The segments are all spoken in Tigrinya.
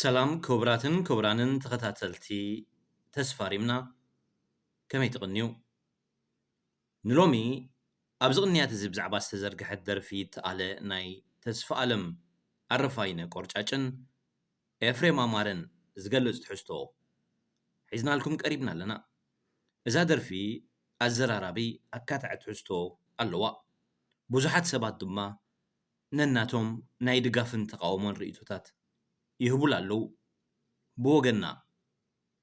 ሰላም ክቡራትን ክቡራንን ተኸታተልቲ ተስፋ ሪምና፣ ከመይ ትቕንዩ? ንሎሚ ኣብዚ ቅንያት እዚ ብዛዕባ ዝተዘርግሐት ደርፊ ይተኣለ ናይ ተስፋ ኣለም ኣረፋይነ ቆርጫጭን ኤፍሬም ኣማረን ዝገልጽ ትሕዝቶ ሒዝናልኩም ቀሪብና ኣለና። እዛ ደርፊ ኣዘራራቢ ኣካታዒ ትሕዝቶ ኣለዋ። ብዙሓት ሰባት ድማ ነናቶም ናይ ድጋፍን ተቓውሞን ርእይቶታት ይህቡላ ኣለዉ። ብወገንና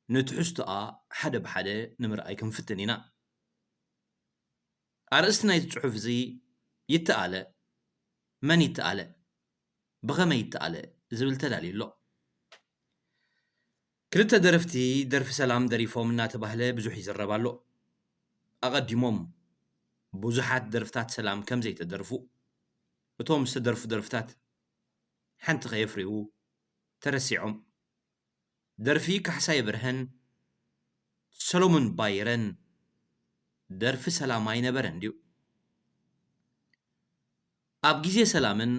ንትሕዝቶኣ ሓደ ብሓደ ንምርኣይ ክንፍትን ኢና። ኣርእስቲ ናይቲ ጽሑፍ እዚ ይተኣለ፣ መን ይተኣለ፣ ብኸመይ ይተኣለ ዝብል ተዳልዩ ኣሎ። ክልተ ደረፍቲ ደርፊ ሰላም ደሪፎም እናተባህለ ብዙሕ ይዝረብ ኣሎ። ኣቐዲሞም ብዙሓት ደርፍታት ሰላም ከም ዘይተደርፉ፣ እቶም ዝተደርፉ ደርፍታት ሓንቲ ከየፍርዩ ተረሲዖም። ደርፊ ካሕሳይ ብርሀን፣ ሰሎሙን ባይረን ደርፊ ሰላም ኣይነበረን ድዩ? ኣብ ግዜ ሰላምን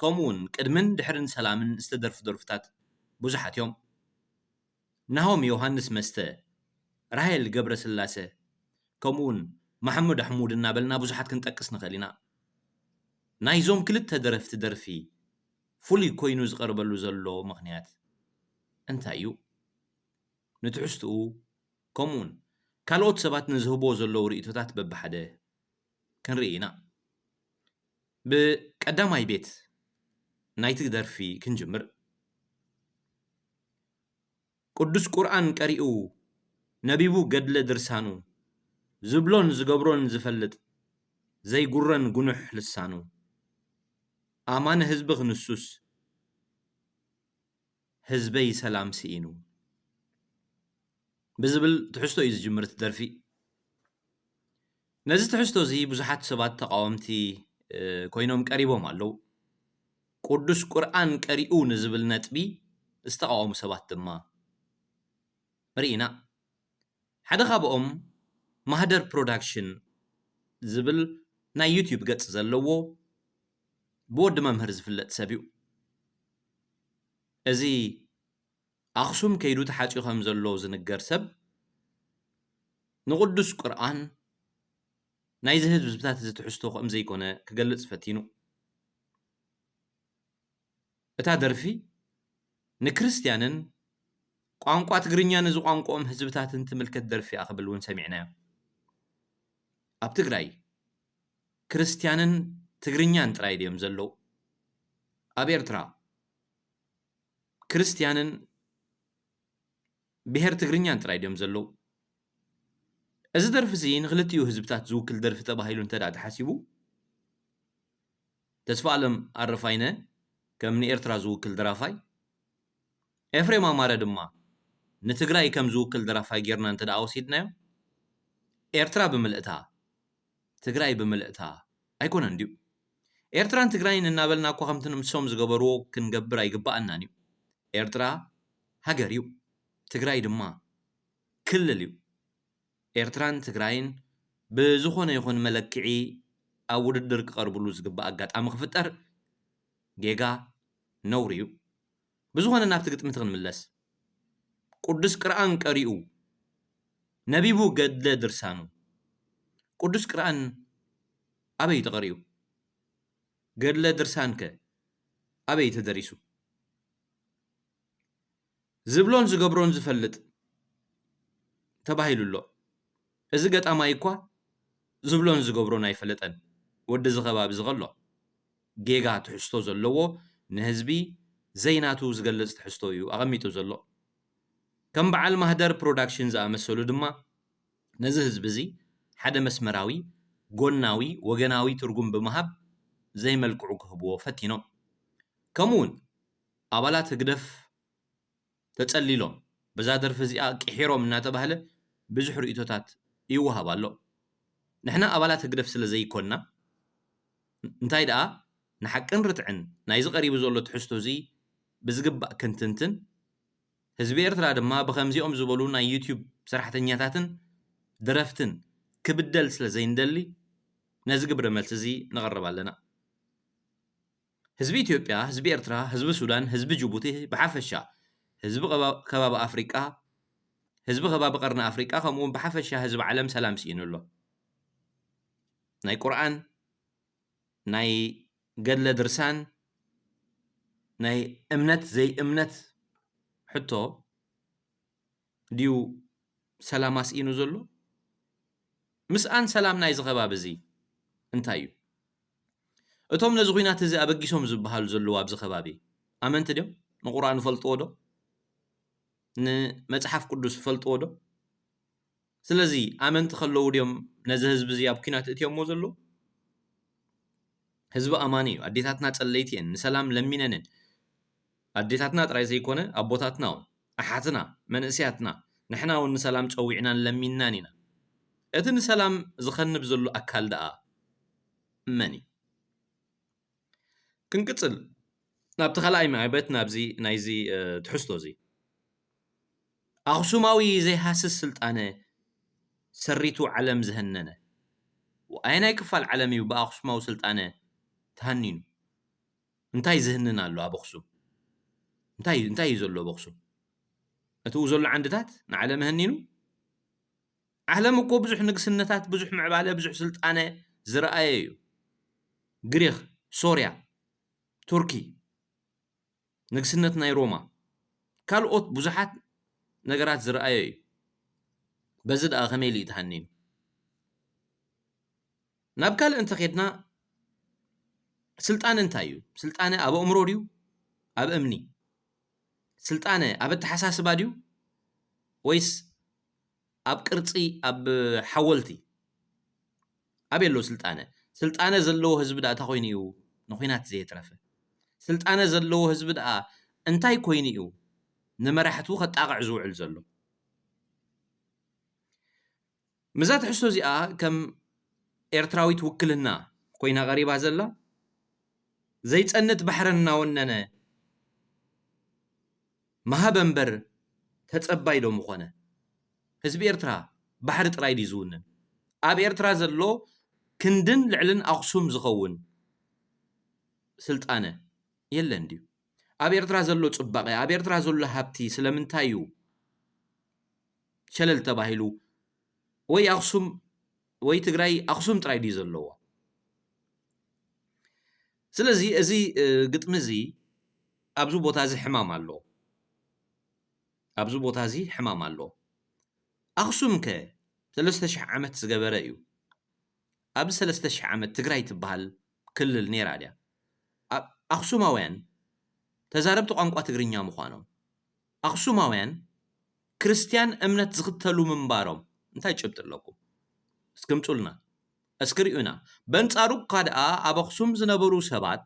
ከምኡውን ቅድምን ድሕርን ሰላምን ዝተደርፉ ደርፍታት ብዙሓት እዮም። ናሆም ዮሃንስ መስተ፣ ራሄል ገብረስላሰ፣ ከምኡውን ማሕሙድ ኣሕሙድ እናበልና ብዙሓት ክንጠቅስ ንኽእል ኢና። ናይዞም ክልተ ደረፍቲ ደርፊ ፍሉይ ኮይኑ ዝቐርበሉ ዘሎ ምኽንያት እንታይ እዩ? ንትሕዝትኡ ከምኡውን ካልኦት ሰባት ንዝህብዎ ዘለዉ ርእይቶታት በብሓደ ክንርኢ ኢና። ብቀዳማይ ቤት ናይቲ ደርፊ ክንጅምር። ቅዱስ ቁርኣን ቀሪኡ ነቢቡ ገድለ ድርሳኑ፣ ዝብሎን ዝገብሮን ዝፈልጥ ዘይጉረን ጉኑሕ ልሳኑ፣ ኣማኒ ህዝቢ ክንሱስ ህዝበይ ሰላም ስኢኑ ብዝብል ትሕዝቶ እዩ ዝጅምር እቲ ደርፊ። ነዚ ትሕዝቶ እዚ ብዙሓት ሰባት ተቓወምቲ ኮይኖም ቀሪቦም ኣለዉ። ቅዱስ ቁርኣን ቀሪኡ ንዝብል ነጥቢ ዝተቓወሙ ሰባት ድማ ርኢና። ሓደ ካብኦም ማህደር ፕሮዳክሽን ዝብል ናይ ዩትዩብ ገጽ ዘለዎ ብወዲ መምህር ዝፍለጥ ሰብ እዩ። እዚ ኣኽሱም ከይዱ ተሓጺኡ ከም ዘሎ ዝንገር ሰብ ንቅዱስ ቁርኣን ናይዚ ህዝብታት እዚ ትሕዝቶ ከም ዘይኮነ ክገልጽ ፈቲኑ። እታ ደርፊ ንክርስትያንን ቋንቋ ትግርኛ ንዝቋንቋኦም ህዝብታትን ትምልከት ደርፊ እያ ክብል እውን ሰሚዕናዮ። ኣብ ትግራይ ክርስትያንን ትግርኛን ጥራይ ድዮም ዘለዉ? ኣብ ኤርትራ ክርስትያንን ብሄር ትግርኛን ጥራይ ድዮም ዘለዉ? እዚ ደርፊ እዚ ንክልቲኡ ህዝብታት ዝውክል ደርፊ ተባሂሉ እንተ ደኣ ተሓሲቡ፣ ተስፋ ኣለም ኣረፋይነ ከም ንኤርትራ ዝውክል ደራፋይ፣ ኤፍሬም ኣማረ ድማ ንትግራይ ከም ዝውክል ደራፋይ ጌርና እንተ ደኣ ወሲድናዮ፣ ኤርትራ ብምልእታ፣ ትግራይ ብምልእታ ኣይኮነን ድዩ? ኤርትራን ትግራይን እናበልና እኳ ከምቲ ንሶም ዝገበርዎ ክንገብር ኣይግባኣናን እዩ። ኤርትራ ሃገር እዩ። ትግራይ ድማ ክልል እዩ። ኤርትራን ትግራይን ብዝኾነ ይኹን መለክዒ ኣብ ውድድር ክቐርብሉ ዝግባእ ኣጋጣሚ ክፍጠር ጌጋ ነውሪ እዩ። ብዝኾነ ናብቲ ግጥሚ እቲ ክንምለስ። ቅዱስ ቅርኣን ቀሪኡ ነቢቡ ገድለ ድርሳኑ። ቅዱስ ቅርኣን ኣበይ እዩ ተቐሪኡ? ገድለ ድርሳንከ ኣበይ እዩ ተደሪሱ? ዝብሎን ዝገብሮን ዝፈልጥ ተባሂሉ ኣሎ። እዚ ገጣማይ እኳ ዝብሎን ዝገብሮን ኣይፈለጠን። ወዲ እዚ ከባቢ እዚ ከሎ ጌጋ ትሕዝቶ ዘለዎ ንህዝቢ ዘይናቱ ዝገልጽ ትሕዝቶ እዩ ኣቐሚጡ ዘሎ። ከም በዓል ማህደር ፕሮዳክሽን ዝኣመሰሉ ድማ ነዚ ህዝቢ እዚ ሓደ መስመራዊ፣ ጎናዊ፣ ወገናዊ ትርጉም ብምሃብ ዘይመልክዑ ክህብዎ ፈቲኖም። ከምኡ እውን ኣባላት ህግደፍ ተጸሊሎም፣ በዛ ደርፊ እዚኣ ቅሒሮም እናተባህለ ብዙሕ ርእይቶታት ይወሃብ ኣሎ። ንሕና ኣባላት ህግደፍ ስለ ዘይኮንና፣ እንታይ ደኣ ንሓቅን ርትዕን ናይዚ ቀሪቡ ዘሎ ትሕዝቶ እዚ ብዝግባእ ክንትንትን፣ ህዝቢ ኤርትራ ድማ ብኸምዚኦም ዝበሉ ናይ ዩትዩብ ሰራሕተኛታትን ደረፍትን ክብደል ስለ ዘይንደሊ፣ ነዚ ግብረ መልሲ እዚ ነቕርብ ኣለና። ህዝቢ ኢትዮጵያ፣ ህዝቢ ኤርትራ፣ ህዝቢ ሱዳን፣ ህዝቢ ጅቡቲ ብሓፈሻ፣ ህዝቢ ከባቢ ኣፍሪቃ፣ ህዝቢ ከባቢ ቀርኒ ኣፍሪቃ፣ ከምኡ እውን ብሓፈሻ ህዝቢ ዓለም ሰላም ስኢኑ ኣሎ። ናይ ቁርኣን፣ ናይ ገድለ ድርሳን፣ ናይ እምነት ዘይእምነት ሕቶ ድዩ ሰላም ኣስኢኑ ዘሎ? ምስኣን ሰላም ናይዚ ከባቢ እዚ እንታይ እዩ? እቶም ነዚ ኹናት እዚ ኣበጊሶም ዝበሃሉ ዘለዉ ኣብዚ ከባቢ ኣመንቲ ድዮም? ንቁርኣን ይፈልጥዎ ዶ? ንመጽሓፍ ቅዱስ ይፈልጥዎ ዶ? ስለዚ ኣመንቲ ከለዉ ድዮም ነዚ ህዝቢ እዚ ኣብ ኲናት እትዮምዎ ዘለዉ? ህዝቢ ኣማኒ እዩ። ኣዴታትና ጸለይቲ እየን፣ ንሰላም ለሚነን እየን። ኣዴታትና ጥራይ ዘይኮነ ኣቦታትና እውን፣ ኣሓትና፣ መንእሰያትና፣ ንሕና እውን ንሰላም ጸዊዕናን ለሚንናን ኢና። እቲ ንሰላም ዝኸንብ ዘሎ ኣካል ደኣ መን እዩ? ክንቅጽል ናብቲ ካልኣይ መዕበት ናብዚ ናይዚ ትሕዝቶ እዚ ኣኽሱማዊ ዘይሃስስ ስልጣነ ሰሪቱ ዓለም ዝሀነነ ኣየናይ ክፋል ዓለም እዩ ብኣኽሱማዊ ስልጣነ ተሃኒኑ? እንታይ ዝህንን ኣሎ ኣብ ኣኽሱም? እንታይ እንታይ እዩ ዘሎ ኣብ ኣኽሱም? እቲ ኡ ዘሎ ዓንድታት ንዓለም ኣሀኒኑ? ዓለም እኮ ብዙሕ ንግስነታት፣ ብዙሕ ምዕባለ፣ ብዙሕ ስልጣነ ዝረኣየ እዩ። ግሪኽ፣ ሶርያ፣ ቱርኪ፣ ንግስነት ናይ ሮማ፣ ካልኦት ብዙሓት ነገራት ዝረኣየ እዩ። በዚ ደኣ ከመይ ኢሉ እዩ ተሃኒኑ? ናብ ካልእ እንተኼድና ስልጣነ እንታይ እዩ? ስልጣነ ኣብ ኣእምሮ ድዩ? ኣብ እምኒ? ስልጣነ ኣብ ኣተሓሳስባ ድዩ? ወይስ ኣብ ቅርጺ፣ ኣብ ሓወልቲ? ኣበይ ኣሎ ስልጣነ? ስልጣነ ዘለዎ ህዝቢ ደኣ እንታይ ኮይኑ እዩ ንኹናት ዘየትረፈ? ስልጣነ ዘለዎ ህዝቢ ደኣ እንታይ ኮይኑ እዩ ንመራሕቱ ከጣቕዕ ዝውዕል ዘሎ? ምስዛ ትሕዝቶ እዚኣ ከም ኤርትራዊት ውክልና ኮይና ቀሪባ ዘላ፣ ዘይጸንት ባሕረን እናወነነ ምሃበ እምበር ተጸባይ ዶ ምኾነ? ህዝቢ ኤርትራ ባሕሪ ጥራይ ድዩ ዝውንን? ኣብ ኤርትራ ዘሎ ክንድን ልዕልን ኣኽሱም ዝኸውን ስልጣነ የለን ድዩ? ኣብ ኤርትራ ዘሎ ጽባቐ፣ ኣብ ኤርትራ ዘሎ ሃብቲ ስለምንታይ እዩ ሸለል ተባሂሉ? ወይ ኣኽሱም ወይ ትግራይ ኣኽሱም ጥራይ ድዩ ዘለዋ? ስለዚ እዚ ግጥሚ እዚ ኣብዚ ቦታ እዚ ሕማም ኣሎ። ኣብዚ ቦታ እዚ ሕማም ኣሎ። ኣኽሱም ከ ሰለስተ ሽሕ ዓመት ዝገበረ እዩ። ኣብዚ ሰለስተ ሽሕ ዓመት ትግራይ ትበሃል ክልል ነይራ ድያ? ኣኽሱማውያን ተዛረብቲ ቋንቋ ትግርኛ ምዃኖም፣ ኣኽሱማውያን ክርስትያን እምነት ዝኽተሉ ምንባሮም እንታይ ጭብጢ ኣለኩም? እስኪ ምጹልና፣ እስኪ ርዩና። በንጻሩ እኳ ደኣ ኣብ ኣኽሱም ዝነበሩ ሰባት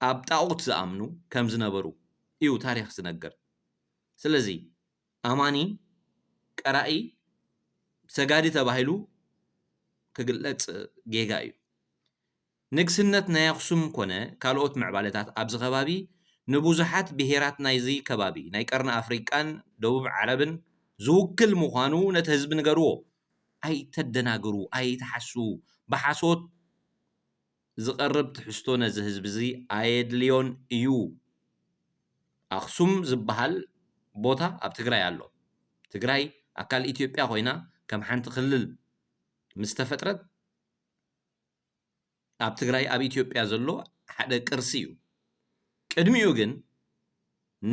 ኣብ ጣኦት ዝኣምኑ ከም ዝነበሩ እዩ ታሪኽ ዝነግር። ስለዚ ኣማኒ፣ ቀራኢ፣ ሰጋዲ ተባሂሉ ክግለጽ ጌጋ እዩ። ንግስነት ናይ ኣኽሱም ኮነ ካልኦት ምዕባለታት ኣብዚ ከባቢ ንብዙሓት ብሄራት ናይዚ ከባቢ ናይ ቀርኒ ኣፍሪቃን ደቡብ ዓረብን ዝውክል ምዃኑ ነቲ ህዝቢ ንገርዎ። ኣይተደናግሩ፣ ኣይትሓሱ። ብሓሶት ዝቐርብ ትሕዝቶ ነዚ ህዝቢ እዚ ኣየድልዮን እዩ። ኣኽሱም ዝበሃል ቦታ ኣብ ትግራይ ኣሎ። ትግራይ ኣካል ኢትዮጵያ ኮይና ከም ሓንቲ ክልል ምስ ተፈጥረት ኣብ ትግራይ ኣብ ኢትዮጵያ ዘሎ ሓደ ቅርሲ እዩ። ቅድሚኡ ግን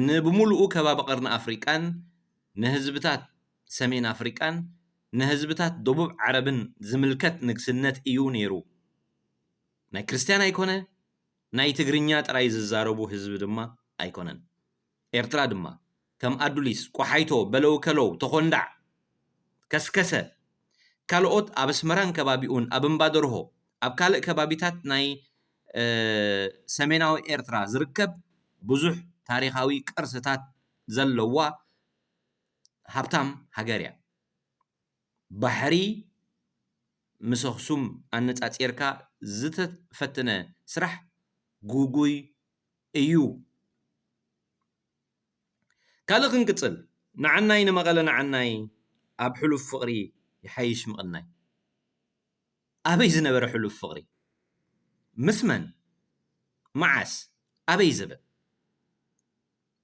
ንብሙሉኡ ከባቢ ቀርኒ ኣፍሪቃን ንህዝብታት ሰሜን ኣፍሪቃን ንህዝብታት ደቡብ ዓረብን ዝምልከት ንግስነት እዩ ነይሩ። ናይ ክርስትያን ኣይኮነ፣ ናይ ትግርኛ ጥራይ ዝዛረቡ ህዝቢ ድማ ኣይኮነን። ኤርትራ ድማ ከም ኣዱሊስ፣ ቆሓይቶ፣ በለው ከለው፣ ተኾንዳዕ፣ ከስከሰ፣ ካልኦት ኣብ ኣስመራን ከባቢኡን፣ ኣብ እምባደርሆ፣ ኣብ ካልእ ከባቢታት ናይ ሰሜናዊ ኤርትራ ዝርከብ ብዙሕ ታሪኻዊ ቅርስታት ዘለዋ ሃብታም ሃገር እያ። ባሕሪ ምስ ኣኽሱም ኣነጻጺርካ ዝተፈትነ ስራሕ ጉጉይ እዩ። ካልእ ክንቅጽል፣ ንዓናይ ንመቐለ ንዓናይ ኣብ ሕሉፍ ፍቕሪ ይሓይሽ ምቕናይ። ኣበይ ዝነበረ ሕሉፍ ፍቕሪ? ምስ መን? መዓስ? ኣበይ ዘበን?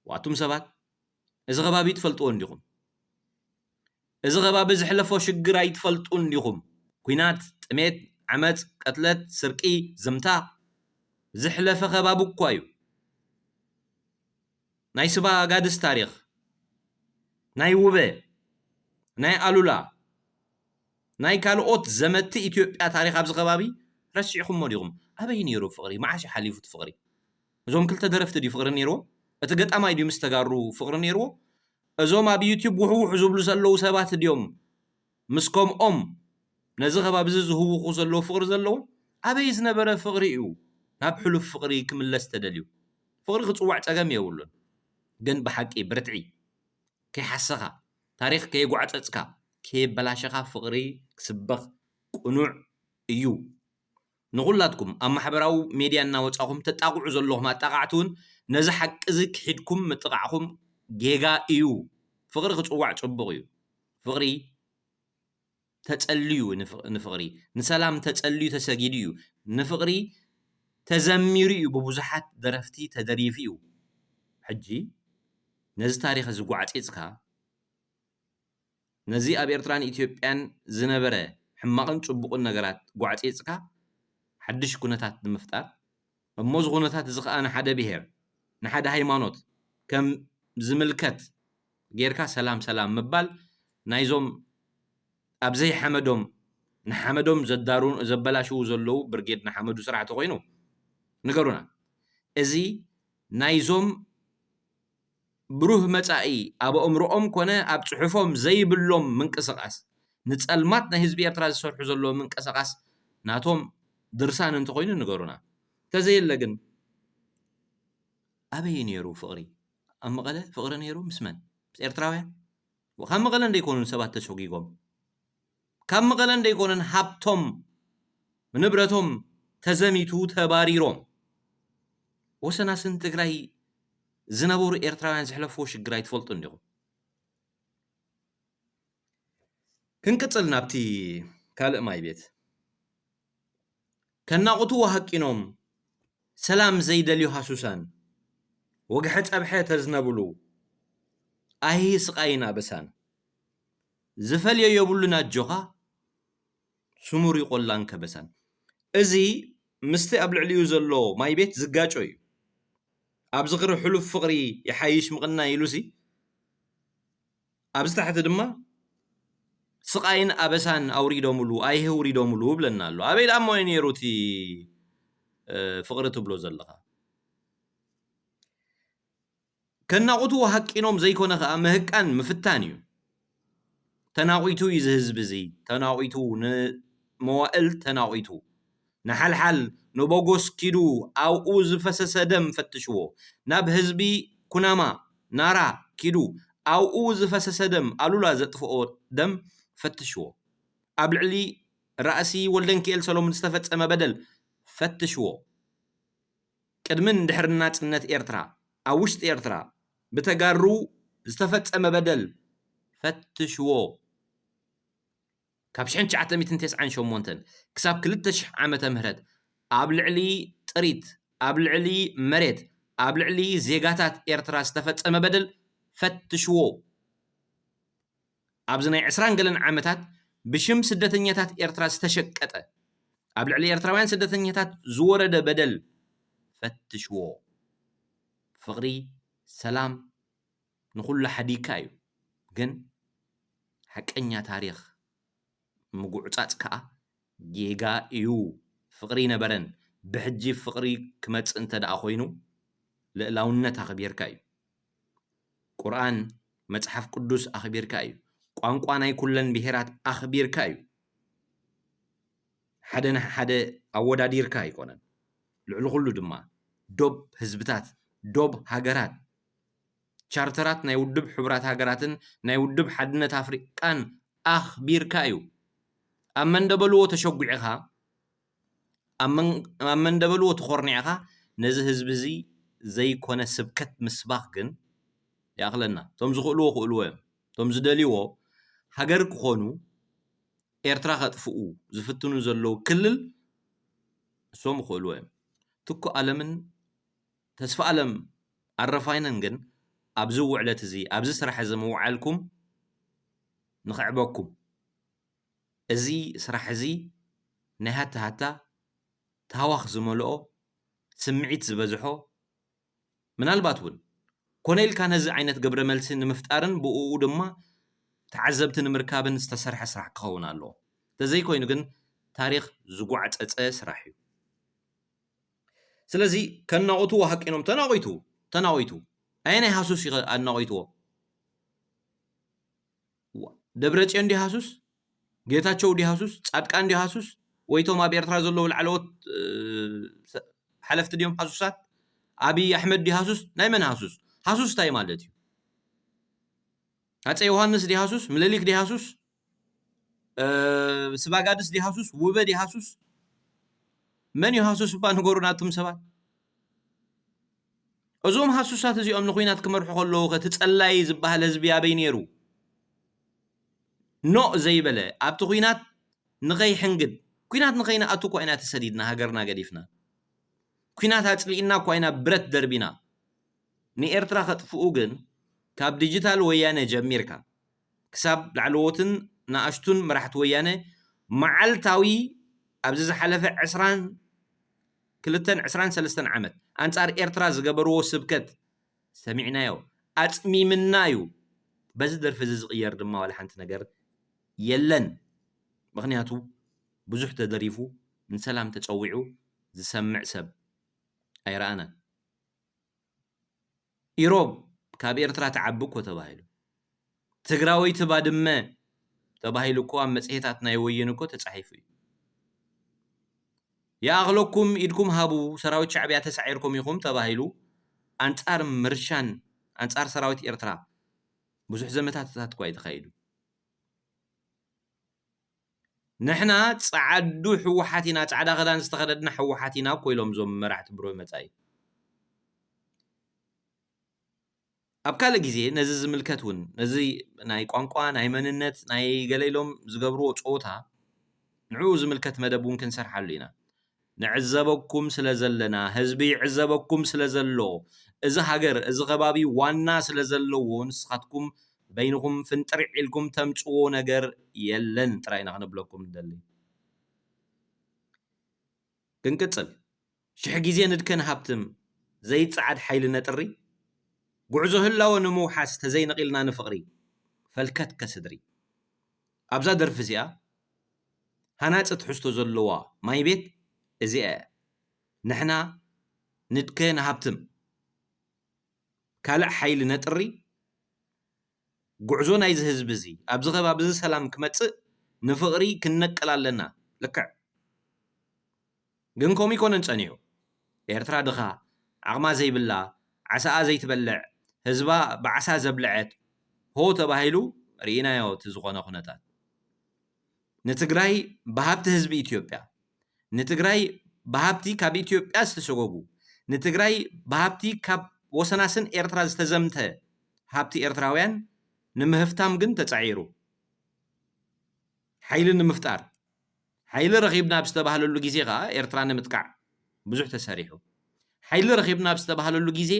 ዋቱም ሰባት፣ እዚ ከባቢ ትፈልጥዎ እንዲኹም። እዚ ከባቢ ዝሕለፎ ሽግር ኣይትፈልጡ እንዲኹም። ኲናት፣ ጥሜት፣ ዓመፅ፣ ቀትለት፣ ስርቂ፣ ዝምታ ዝሕለፈ ከባቢ እኳ እዩ። ናይ ስባ ጋድስ ታሪኽ፣ ናይ ውበ፣ ናይ ኣሉላ፣ ናይ ካልኦት ዘመቲ ኢትዮጵያ ታሪኽ ኣብዚ ከባቢ ረሲዕኹሞ ዲኹም? ኣበይ ነይሩ ፍቕሪ? መዓስ እዩ ሓሊፉ እቲ ፍቕሪ? እዞም ክልተ ደረፍቲ ድዩ ፍቕሪ ነይርዎ? እቲ ገጣማይ ድዩ ምስ ተጋሩ ፍቕሪ ነይርዎ? እዞም ኣብ ዩቲዩብ ውሕውሕ ዝብሉ ዘለዉ ሰባት ድዮም ምስ ከምኦም ነዚ ከባቢ እዚ ዝህውኹ ዘለዉ ፍቕሪ ዘለዎም? ኣበይ ዝነበረ ፍቕሪ እዩ ናብ ሕሉፍ ፍቕሪ ክምለስ ተደልዩ? ፍቕሪ ክጽዋዕ ጸገም የብሉን። ግን ብሓቂ ብርትዒ ከይሓሰኻ፣ ታሪኽ ከየጓዕጸጽካ፣ ከየበላሸኻ ፍቕሪ ክስበኽ ቅኑዕ እዩ። ንኹላትኩም ኣብ ማሕበራዊ ሜድያ እናወጻኹም ተጣቕዑ ዘለኹም ኣጣቓዕቲ እውን ነዚ ሓቂ እዚ ክሒድኩም ምጥቓዕኹም ጌጋ እዩ። ፍቕሪ ክጽዋዕ ጽቡቕ እዩ። ፍቕሪ ተጸልዩ ንፍ-፣ ንፍቕሪ፣ ንሰላም ተጸልዩ ተሰጊዱ እዩ። ንፍቕሪ ተዘሚሩ እዩ፣ ብብዙሓት ደረፍቲ ተደሪፉ እዩ። ሕጂ ነዚ ታሪኽ እዚ ጓዕጺጽካ፣ ነዚ ኣብ ኤርትራን ኢትዮጵያን ዝነበረ ሕማቕን ጽቡቕን ነገራት ጓዕጺጽካ፣ ሓድሽ ኩነታት ንምፍጣር፣ እሞ እዚ ኩነታት እዚ ኸኣ ንሓደ ብሄር፣ ንሓደ ሃይማኖት ከም ዝምልከት ጌርካ ሰላም ሰላም ምባል ናይዞም ኣብ ዘይሓመዶም ንሓመዶም ዘዳሩ-፣ ዘበላሽዉ ዘለዉ ብርጌድ ንሓመዱ ስራሕ ተኾይኑ ንገሩና። እዚ ናይዞም ብሩህ መጻኢ ኣብ ኣእምሮኦም ኮነ ኣብ ጽሑፎም ዘይብሎም ምንቅስቓስ፣ ንጸልማት ናይ ህዝቢ ኤርትራ ዝሰርሑ ዘለዉ ምንቅስቓስ ናቶም ድርሳን እንተኾይኑ ንገሩና። እንተዘየለ ግን ኣበይ ነይሩ ፍቕሪ? ኣብ መቐለ ፍቕሪ ነይሩ ምስ መን? ምስ ኤርትራውያን? ካብ መቐለ እንደይኮኑን ሰባት ተሰጒጎም፣ ካብ መቐለ እንደይኮነን ሃብቶም ንብረቶም ተዘሚቱ ተባሪሮም። ወሰናስን ትግራይ ዝነበሩ ኤርትራውያን ዝሕለፍዎ ሽግር ኣይትፈልጡ እንዲኹም። ክንቅጽል ናብቲ ካልእ ማይ ቤት። ከናቑቱ ወሃቂኖም ሰላም ዘይደልዩ ሃሱሳን፣ ወግሐ ጸብሐ ተዝነብሉ፣ ኣይሂ ስቓይን ኣበሳን። ዝፈልዮ የብሉን ኣጆኻ፣ ስሙር እዩ ቆላን ከበሳን። እዚ ምስቲ ኣብ ልዕሊኡ ዘሎ ማይ ቤት ዝጋጮ እዩ። ኣብ ዝኽሪ ሕሉፍ ፍቕሪ ይሓይሽ ምቕናይ ኢሉሲ፣ ኣብዚ ታሕቲ ድማ ስቓይን ኣበሳን ኣውሪዶምሉ፣ ኣይሂ ኣውሪዶምሉ ብለና ኣሎ። ኣበይ ደኣ እሞ እዩ ነይሩ እቲ፣ እ፣ ፍቕሪ ትብሎ ዘለኻ? ከናቑቱ ወሃቂኖም ዘይኮነ ኸኣ ምህቃን ምፍታን እዩ። ተናቑቱ እዩ እዚ ህዝቢ እዚ፣ ተናቑቱ፣ ንመዋእል ተናቑቱ። ንሓልሓል፣ ንቦጎስ ኪዱ ኣብኡ ዝፈሰሰ ደም ፈትሽዎ። ናብ ህዝቢ ኩናማ፣ ናራ ኪዱ ኣብኡ ዝፈሰሰ ደም፣ ኣሉላ ዘጥፍኦ ደም ፈትሽዎ። ኣብ ልዕሊ ራእሲ ወልደንኪኤል ሰሎሙን ዝተፈጸመ በደል ፈትሽዎ። ቅድምን ድሕርን ናጽነት ኤርትራ፣ ኣብ ውሽጢ ኤርትራ ብተጋሩ ዝተፈጸመ በደል ፈትሽዎ። ካብ ሽሕን ትሽዓተ ሚእትን ተስዓን ሸሞንተን ክሳብ ክልተ ሽሕ ዓመተ ምህረት ኣብ ልዕሊ ጥሪት፣ ኣብ ልዕሊ መሬት፣ ኣብ ልዕሊ ዜጋታት ኤርትራ ዝተፈጸመ በደል ፈትሽዎ። ኣብዚ ናይ ዕስራን ገለን ዓመታት ብሽም ስደተኛታት ኤርትራ ዝተሸቀጠ፣ ኣብ ልዕሊ ኤርትራውያን ስደተኛታት ዝወረደ በደል ፈትሽዎ። ፍቕሪ፣ ሰላም ንኹሉ ሓዲግካ እዩ። ግን ሓቀኛ ታሪኽ ምጉዕጻጽ ከኣ ጌጋ እዩ። ፍቕሪ ይነበረን። ብሕጂ ፍቕሪ ክመጽእ እንተ ደኣ ኮይኑ፣ ልእላውነት ኣኽቢርካ እዩ። ቁርኣን፣ መጽሓፍ ቅዱስ ኣኽቢርካ እዩ። ቋንቋ ናይ ኩለን ብሄራት ኣኽቢርካ እዩ። ሓደ ንሓደ ኣወዳዲርካ ኣይኮነን። ልዕሊ ኩሉ ድማ ዶብ ህዝብታት፣ ዶብ ሃገራት፣ ቻርተራት ናይ ውድብ ሕቡራት ሃገራትን ናይ ውድብ ሓድነት ኣፍሪቃን ኣኽቢርካ እዩ። ኣብ መንደበልዎ ተሸጒዕኻ፣ ኣብ መን-፣ ኣብ መንደበልዎ ተኾርኒዕኻ ነዚ ህዝቢ እዚ ዘይኮነ ስብከት ምስባኽ ግን ይኣኽለና። እቶም ዝኽእልዎ ክእልዎ እዮም። እቶም ዝደልይዎ ሃገር ክኾኑ ኤርትራ ከጥፍኡ ዝፍትኑ ዘለዉ ክልል እሶም ይኽእልዎ እዮም። ትኩ ኣለምን ተስፋ ኣለም ኣረፋይነን ግን ኣብዚ ውዕለት እዚ፣ ኣብዚ ስራሕ እዚ ምውዓልኩም ንኽዕበኩም። እዚ ስራሕ እዚ ናይ ሃታ ሃታ ታህዋኽ ዝመልኦ፣ ስምዒት ዝበዝሖ፣ ምናልባት እውን ኮነ ኢልካ ነዚ ዓይነት ግብረ መልሲ ንምፍጣርን ብእኡ ድማ ተዓዘብቲ ንምርካብን ዝተሰርሐ ስራሕ ክኸውን ኣለዎ። እንተዘይኮይኑ ግን ታሪኽ ዝጓዕፀፀ ስራሕ እዩ። ስለዚ ከናቑትዎ ሃቂኖም ተናቒቱ፣ ተናቒቱ። ኣየናይ ሃሱስ ይኸ-፣ ኣናቒትዎ? ዋ-፣ ደብረጽዮን ድዩ ሃሱስ? ጌታቸው ድዩ ሃሱስ? ጻድቃን ድዩ ሃሱስ? ወይ እቶም ኣብ ኤርትራ ዘለዉ ላዕለዎት፣ እ፣ ሰ-፣ ሓለፍቲ ድዮም ሃሱሳት? ኣብይ ኣሕመድ ድዩ ሃሱስ? ናይ መን ሃሱስ? ሃሱስ እንታይ ማለት እዩ? ኣጸ ዮሃንስ ድዩ ሃሱስ? ምልሊክ ድዩ ሃሱስ? እ፣ ስባጋድስ ድዩ ሃሱስ? ውበ ድዩ ሃሱስ? መን እዩ ሃሱስ እባ ንገሩና ኣቱም ሰባት። እዞም ሃሱሳት እዚኦም ንኹናት ክመርሑ ከለዉ ኸ እቲ ጸላዪ ዝበሃል ህዝቢ ኣበይ ነይሩ? ኖእ ዘይበለ፣ ኣብቲ ኹናት ንኸይሕንግድ፣ ኲናት ንኸይንኣቱ እኳ ኢና ተሰዲድና፣ ሃገርና ገዲፍና። ኲናት ኣጽሊእና እኳ ኢና ብረት ደርቢና። ንኤርትራ ከጥፍኡ ግን ካብ ዲጂታል ወያነ ጀሚርካ ክሳብ ላዕለዎትን ንኣሽቱን መራሕቲ ወያነ መዓልታዊ ኣብዚ ዝሓለፈ ዕስራን ክልተን ዕስራን ሰለስተን ዓመት ኣንጻር ኤርትራ ዝገበርዎ ስብከት ሰሚዕናዮ፣ ኣጽሚምናዩ። በዚ ደርፊ እዚ ዝቕየር ድማ ዋላ ሓንቲ ነገር የለን። ምኽንያቱ ብዙሕ ተደሪፉ፣ ንሰላም ተጸዊዑ ዝሰምዕ ሰብ ኣይረኣናን። ኢሮብ ካብ ኤርትራ ትዓቢ እኮ ተባሂሉ። ትግራወይቲ ባድመ ተባሂሉ እኮ ኣብ መጽሔታት ናይ ወየን እኮ ተጻሒፉ እዩ። ይኣኽለኩም ኢድኩም ሃቡ፣ ሰራዊት ሻዕብያ ተሳዒርኩም ኢኹም ተባሂሉ ኣንጻር ምርሻን፣ ኣንጻር ሰራዊት ኤርትራ ብዙሕ ዘመታትታት እኳ እዩ ተኻይዱ። ንሕና ጸዓዱ ህወሓት ኢና፣ ጻዕዳ ክዳን ዝተኸደድና ህወሓት ኢና እኮ ኢሎም እዞም መራሕቲ ብሩህ መጻኢ። ኣብ ካልእ ግዜ ነዚ ዝምልከት እውን፣ ነዚ ናይ ቋንቋ፣ ናይ መንነት፣ ናይ ገለ ኢሎም ዝገብርዎ ጸወታ፣ ንዕኡ ዝምልከት መደብ እውን ክንሰርሓሉ ኢና። ንዕዘበኩም ስለ ዘለና፣ ህዝቢ ይዕዘበኩም ስለ ዘሎ፣ እዚ ሃገር፣ እዚ ከባቢ ዋና ስለ ዘለዎ፣ ንስኻትኩም በይንኹም ፍንጥርዕ ኢልኩም ተምጽዎ ነገር የለን ጥራይ ኢና ክንብለኩም ንደሊ። ክንቅጽል። ሽሕ ግዜ ንድከ ንሃብትም፣ ዘይጸዓድ ሓይሊ ነጥሪ፣ ጉዕዞ ህላወ ንምውሓስ ተዘይነቒልና ንፍቕሪ፣ ፈልከት ከስድሪ። ኣብዛ ደርፊ እዚኣ ሃናጺ ትሕዝቶ ዘለዋ ማይ ቤት እዚኣ እያ። ንሕና ንድከ ንሃብትም፣ ካልእ ሓይሊ ነጥሪ፣ ጉዕዞ ናይዚ ህዝቢ እዚ ኣብዚ ከባቢ እዚ ሰላም ክመጽእ ንፍቕሪ ክንነቅል ኣለና። ልክዕ ግን ከምኡ ይኮነን ጸኒሑ። ኤርትራ ድኻ፣ ዓቕማ ዘይብላ፣ ዓሳኣ ዘይትበልዕ፣ ህዝባ ብዓሳ ዘብልዐት፣ ሆ ተባሂሉ ርኢናዮ እቲ ዝኾነ ኩነታት። ንትግራይ ብሃብቲ ህዝቢ ኢትዮጵያ፣ ንትግራይ ብሃብቲ ካብ ኢትዮጵያ ዝተሰጎጉ፣ ንትግራይ ብሃብቲ ካብ ወሰናስን ኤርትራ ዝተዘምተ ሃብቲ ኤርትራውያን ንምህፍታም ግን ተጻዒሩ። ሓይሊ ንምፍጣር፣ ሓይሊ ረኺብና ኣብ ዝተባህለሉ ግዜ ኸኣ ኤርትራ ንምጥቃዕ ብዙሕ ተሰሪሑ። ሓይሊ ረኺብና ኣብ ዝተባህለሉ ግዜ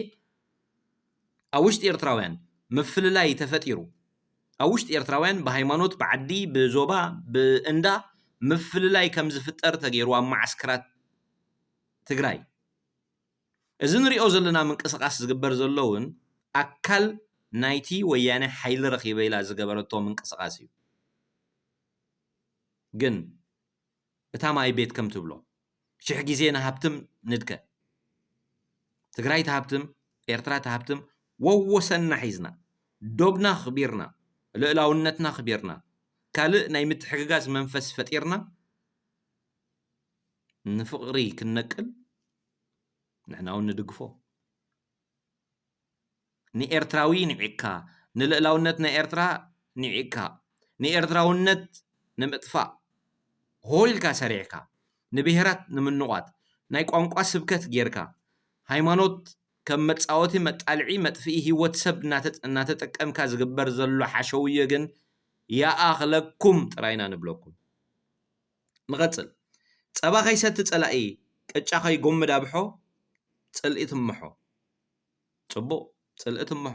ኣብ ውሽጢ ኤርትራውያን ምፍልላይ ተፈጢሩ። ኣብ ውሽጢ ኤርትራውያን ብሃይማኖት፣ ብዓዲ፣ ብዞባ፣ ብእንዳ ምፍልላይ ከም ዝፍጠር ተገይሩ ኣብ መዓስከራት ትግራይ። እዚ ንሪኦ ዘለና ምንቅስቓስ ዝግበር ዘሎ እውን ኣካል ናይቲ ወያነ ሓይሊ ረኺበ ኢላ ዝገበረቶ ምንቅስቓስ እዩ። ግን እታ ማይ ቤት ከም ትብሎ፣ ሽሕ ግዜ ንሃብትም ንድከ። ትግራይ ትሃብትም፣ ኤርትራ ትሃብትም፣ ወወሰንና ሒዝና፣ ዶብና ኣኽቢርና፣ ልእላውነትና ኣኽቢርና፣ ካልእ ናይ ምትሕግጋዝ መንፈስ ፈጢርና፣ ንፍቕሪ ክንነቅል ንሕና እውን ንድግፎ። ንኤርትራዊ ንዒቕካ፣ ንልእላውነት ናይ ኤርትራ ንዒቕካ፣ ንኤርትራውነት ንምጥፋእ ሆ ኢልካ ሰሪዕካ፣ ንብሄራት ንምንቋት፣ ናይ ቋንቋ ስብከት ጌርካ፣ ሃይማኖት ከም መጻወቲ፣ መጣልዒ፣ መጥፍኢ ህይወት ሰብ እናተ-፣ እናተጠቀምካ ዝግበር ዘሎ ሓሸውዮ ግን ይኣኽለኩም ጥራይ ኢና ንብለኩም። ንቐጽል። ጸባ ከይሰቲ ጸላኢ፣ ቅጫ ከይጎምድ ኣብሖ፣ ጽልኢ ትምሖ። ጽቡቕ፣ ጽልኢ ትምሖ።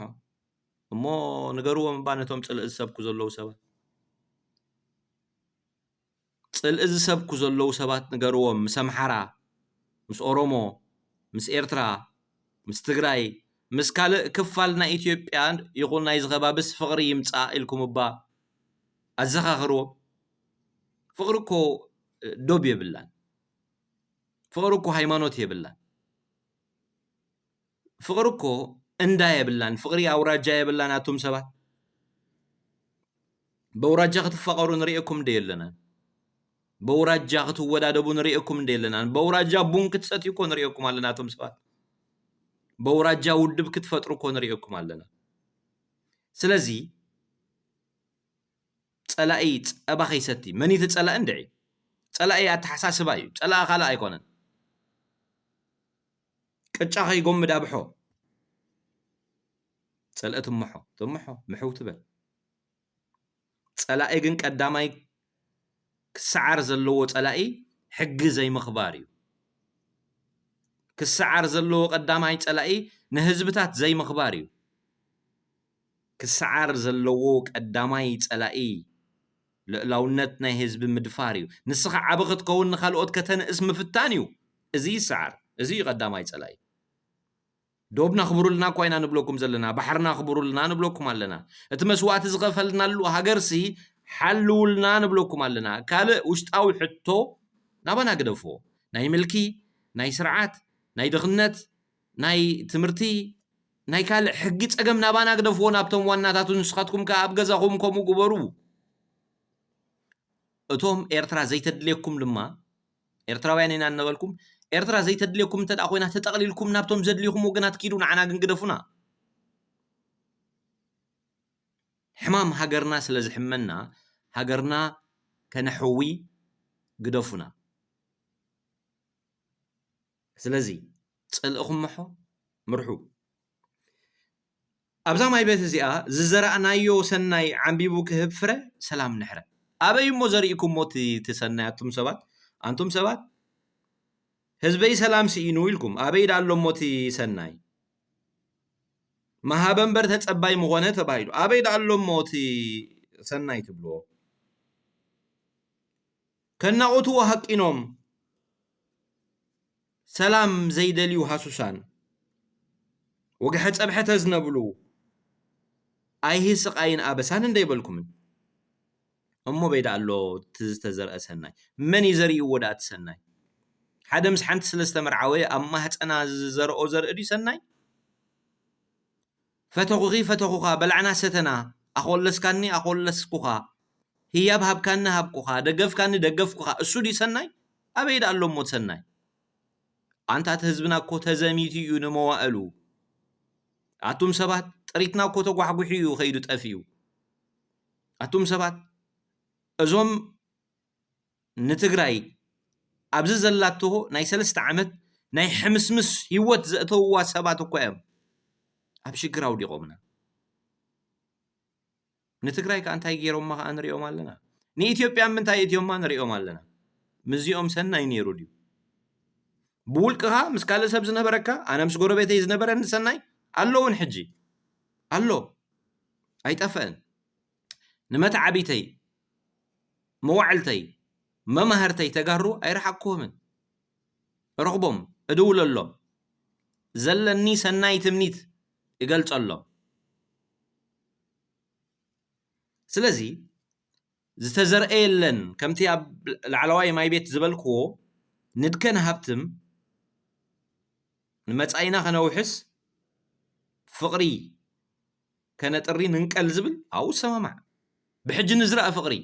እሞ ንገርዎም እባ ነቶም ጽልኢ ዝሰብኩ ዘለዉ ሰባት። ጽልኢ ዝሰብኩ ዘለዉ ሰባት ንገርዎም፣ ምስ ኣምሓራ፣ ምስ ኦሮሞ፣ ምስ ኤርትራ፣ ምስ ትግራይ፣ ምስ ካልእ ክፋል ናይ ኢትዮጵያ ይኹን ናይዚ ከባብስ ፍቕሪ ይምጻእ ኢልኩም እባ ኣዘኻኽርዎም። ፍቕሪ እኮ ዶብ የብላን። ፍቕሪ እኮ ሃይማኖት የብላን። ፍቕሪ እኮ እንዳ የብላን። ፍቕሪ ኣውራጃ የብላን። ኣቱም ሰባት፣ በውራጃ ክትፋቐሩ ንርእየኩም እንደ የለናን። በውራጃ ክትወዳደቡ ንርእየኩም እንደ የለናን። በውራጃ ቡን ክትሰትዩ እኮ ንርእየኩም ኣለና። ኣቱም ሰባት፣ በውራጃ ውድብ ክትፈጥሩ እኮ ንርእየኩም ኣለና። ስለዚ ጸላኢ ጸባ ከይሰቲ፣ መን እቲ ጸላኢ እንድዒ? ጸላኢ ኣተሓሳስባ እዩ። ጸላኢ ካልእ ኣይኮነን። ቅጫ ከይጎምድ ኣብሖ። ጸላኢ ትምሖ፣ ትምሖ፣ ምሕው ትበል። ጸላኢ ግን ቀዳማይ ክሰዓር ዘለዎ ጸላኢ ሕጊ ዘይምኽባር እዩ። ክሰዓር ዘለዎ ቀዳማይ ጸላኢ ንህዝብታት ዘይምኽባር እዩ። ክሰዓር ዘለዎ ቀዳማይ ጸላኢ ልእላውነት ናይ ህዝቢ ምድፋር እዩ። ንስኻ ዓቢ ክትከውን ንኻልኦት ከተንእስ ምፍታን እዩ። እዚ ይሰዓር። እዚ እዩ ቀዳማይ ጸላኢ። ዶብና ክብሩልና እኳ ኢና ንብለኩም ዘለና፣ ባሕርና ክብሩልና ንብለኩም ኣለና። እቲ መስዋእቲ ዝኸፈልናሉ ሃገርሲ ሓልውልና ንብለኩም ኣለና። ካልእ ውሽጣዊ ሕቶ ናባና ግደፍዎ። ናይ ምልኪ፣ ናይ ስርዓት፣ ናይ ድኽነት፣ ናይ ትምህርቲ፣ ናይ ካልእ ሕጊ ጸገም ናባና ግደፍዎ፣ ናብቶም ዋናታቱ። ንስኻትኩም ከኣ ኣብ ገዛኹም ከምኡ ግበሩ። እቶም ኤርትራ ዘይተድልየኩም ድማ፣ ኤርትራውያን ኢና እናበልኩም፣ ኤርትራ ዘይተድልየኩም እንተ ደኣ ኮይና፣ ተጠቕሊልኩም ናብቶም ዘድልይኹም ወገናት ኪዱ፣ ንዓና ግን ግደፉና። ሕማም ሃገርና ስለ ዝሕመና፣ ሃገርና ከነሕዊ ግደፉና። ስለዚ ጽልእኹም ምሖ፣ ምርሑ። ኣብዛ ማይ ቤት እዚኣ ዝዘራእናዮ ሰናይ ዓምቢቡ ክህብ ፍረ፣ ሰላም ንሕረ። ኣበይ እሞ ዘሪእኩሞ እቲ፣ እቲ ሰናይ ኣቱም ሰባት? ኣንቱም ሰባት፣ ህዝበይ ሰላም ስኢኑ ኢልኩም፣ ኣበይ ደኣ ኣሎ እሞ እቲ ሰናይ? መሃበ እምበር ተጸባይ ምኾነ ተባሂሉ። ኣበይ ደኣ ኣሎ እሞ እቲ ሰናይ ትብልዎ? ከናቑትዎ ሃቂኖም ሰላም ዘይደልዩ ሃሱሳን፣ ወግሐ ጸብሐ ተዝነብሉ፣ ኣይሂ ስቓይን ኣበሳን እንደ ይበልኩምን። እሞ በይ ደኣ ኣሎ እቲ ዝተዘርአ ሰናይ? መን እዩ ዘሪእዎ ደኣ እቲ ሰናይ? ሓደ ምስ ሓንቲ ስለ ዝተመርዓወ ኣብ ማህጸና ዝዘርኦ ዘርኢ ድዩ ሰናይ? ፈተኹኺ ፈተኹኻ፣ በላዕና ሰተና፣ ኣኾለስካኒ ኣኾለስኩኻ፣ ህያብ ሃብካኒ ሃብኩኻ፣ ደገፍካኒ ደገፍኩኻ፣ እሱ ድዩ ሰናይ? ኣበይ ደኣ ኣሎ እሞ እቲ ሰናይ? ኣንታ እቲ ህዝብና እኮ ተዘሚቱ እዩ ንመዋእሉ። ኣቱም ሰባት፣ ጥሪትና እኮ ተጓሕጒሑ እዩ ከይዱ ጠፊኡ። ኣቱም ሰባት፣ እዞም ንትግራይ ኣብዚ ዘላቶ ናይ ሰለስተ ዓመት ናይ ሕምስምስ ህይወት ዘእተውዋ ሰባት እኮ እዮም ኣብ ሽግር ኣውዲቖምና። ንትግራይ ከኣ እንታይ ገይሮማ ከኣ ንሪኦም ኣለና። ንኢትዮጵያ ምንታይ እትዮማ ንሪኦም ኣለና። ምስዚኦም ሰናይ ነይሩ ድዩ? ብውልቅኻ ምስ ካልእ ሰብ ዝነበረካ፣ ኣነ ምስ ጎረቤተይ ዝነበረኒ ሰናይ ኣሎ እውን ሕጂ ኣሎ። ኣይጠፍአን። ንመተዓቢተይ፣ መዋዕልተይ፣ መማህርተይ ተጋሩ ኣይረሓቅኩዎምን። ረኽቦም፣ እድውለሎም። ዘለኒ ሰናይ ትምኒት ይገልጸሎም። ስለዚ ዝተዘርአ የለን። ከምቲ ኣብ ላዕለዋይ ማይ ቤት ዝበልክዎ፣ ንድከ ንሃብትም፣ ንመጻኢና ከነውሕስ፣ ፍቕሪ ከነጥሪ፣ ንንቀል ዝብል ኣብኡ እሰማማዕ። ብሕጂ ንዝራእ ፍቕሪ፣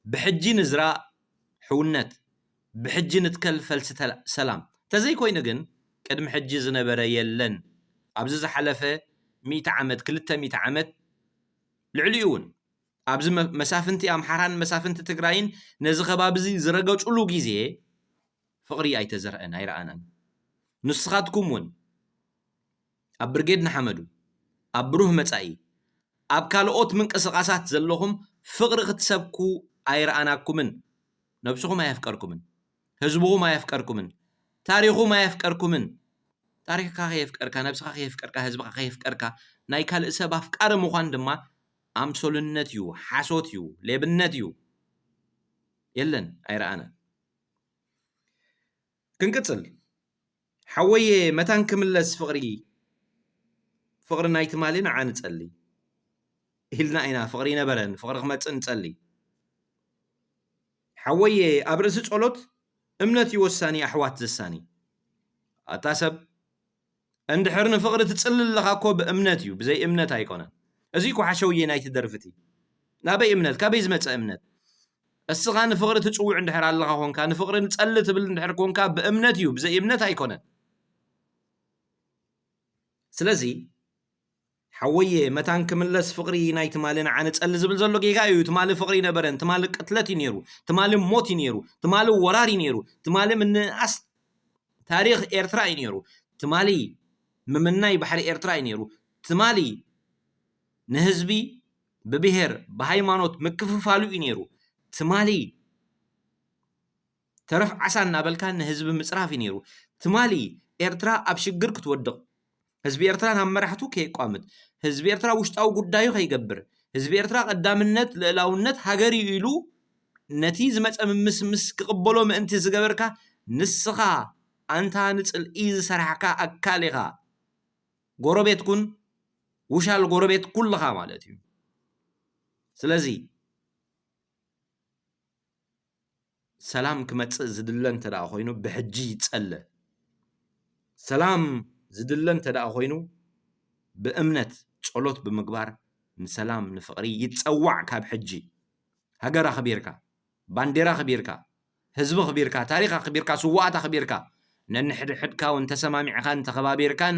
ብሕጂ ንዝራእ ሕውነት፣ ብሕጂ ንትከል ፈልሲ ተላ-፣ ሰላም። ተዘይኮይኑ ግን ቅድሚ ሕጂ ዝነበረ የለን። ኣብዚ ዝሓለፈ ሚእቲ ዓመት፣ ክልተ ሚእቲ ዓመት፣ ልዕሊኡ እውን ኣብዚ መ-፣ መሳፍንቲ ኣምሓራን መሳፍንቲ ትግራይን ነዚ ከባቢ እዚ ዝረገጹሉ ግዜ ፍቕሪ ኣይተዘርአን፣ ኣይረኣናን። ንስኻትኩም እውን ኣብ ብርጌድ ንሓመዱ፣ ኣብ ብሩህ መጻኢ፣ ኣብ ካልኦት ምንቅስቓሳት ዘለኹም ፍቕሪ ክትሰብኩ ኣይረኣናኩምን። ነብስኹም ኣየፍቀርኩምን፣ ህዝብኹም ኣየፍቀርኩምን፣ ታሪኹም ኣየፍቀርኩምን። ታሪኽካ ከየፍቀርካ፣ ነብስኻ ከየፍቀርካ፣ ህዝብኻ ከየፍቀርካ፣ ናይ ካልእ ሰብ ኣፍቃሪ ምዃን ድማ ኣምሰሉነት እዩ፣ ሓሶት እዩ፣ ሌብነት እዩ። የለን፣ ኣይረኣናን። ክንቅጽል። ሓወየ መታን ክምለስ ፍቕሪ፣ ፍቕሪ ናይ ትማሊ ንዓ ንጸሊ ኢልና ኢና። ፍቕሪ ይነበረን ፍቕሪ ክመጽእ ንጸሊ። ሓወየ ኣብ ርእሲ ጸሎት እምነት እዩ ወሳኒ፣ ኣሕዋት ዘሳኒ። ኣታ ሰብ እንድሕር ንፍቕሪ ትጽሊ ኣለኻ እኮ ብእምነት እዩ፣ ብዘይ እምነት ኣይኮነን። እዚ እኮ ሓሸውየ ናይቲ ደርፊ እቲ። ናበይ እምነት? ካበይ ዝመጸ እምነት? እስኻ ንፍቕሪ ትጽውዕ እንድሕር ኣለኻ ኮንካ፣ ንፍቕሪ ንጸሊ ትብል እንድሕር ኮንካ፣ ብእምነት እዩ፣ ብዘይ እምነት ኣይኮነን። ስለዚ ሓወየ መታን ክምለስ ፍቕሪ ናይ ትማሊ ንዓ ንጸሊ ዝብል ዘሎ ጌጋ እዩ። ትማሊ ፍቕሪ ይነበረን፣ ትማሊ ቅትለት እዩ ነይሩ፣ ትማሊ ሞት እዩ ነይሩ፣ ትማሊ ወራር እዩ ነይሩ፣ ትማሊ ምንእኣስ ታሪኽ ኤርትራ እዩ ነይሩ። ትማሊ ምምናይ ባሕሪ ኤርትራ እዩ ነይሩ። ትማሊ ንህዝቢ ብብሄር ብሃይማኖት ምክፍፋሉ እዩ ነይሩ። ትማሊ ተረፍ ዓሳ እናበልካ ንህዝቢ ምጽራፍ እዩ ነይሩ። ትማሊ ኤርትራ ኣብ ሽግር ክትወድቕ፣ ህዝቢ ኤርትራ ናብ መራሕቱ ከየቋምት፣ ህዝቢ ኤርትራ ውሽጣዊ ጉዳዩ ከይገብር፣ ህዝቢ ኤርትራ ቀዳምነት ልእላውነት ሃገር እዩ ኢሉ ነቲ ዝመጸ ምምስምስ ክቕበሎ ምእንቲ ዝገበርካ ንስኻ ኣንታ ንጽልኢ ዝሰራሕካ ኣካል ኢኻ። ጎረቤት ኩን፣ ውሻል ጎረቤት ኩልኻ ማለት እዩ። ስለዚ ሰላም ክመጽእ ዝድለ እንተ ደኣ ኮይኑ ብሕጂ ይጸለ። ሰላም ዝድለ እንተ ደኣ ኮይኑ ብእምነት ጸሎት ብምግባር ንሰላም ንፍቕሪ ይጸዋዕ ካብ ሕጂ። ሃገር ኣኽቢርካ፣ ባንዴራ ኣኽቢርካ፣ ህዝቢ ኣኽቢርካ፣ ታሪኽ ኣኽቢርካ፣ ስዋኣት ኣኽቢርካ፣ ነንሕድሕድካ እውን ተሰማሚዕካን ተኸባቢርካን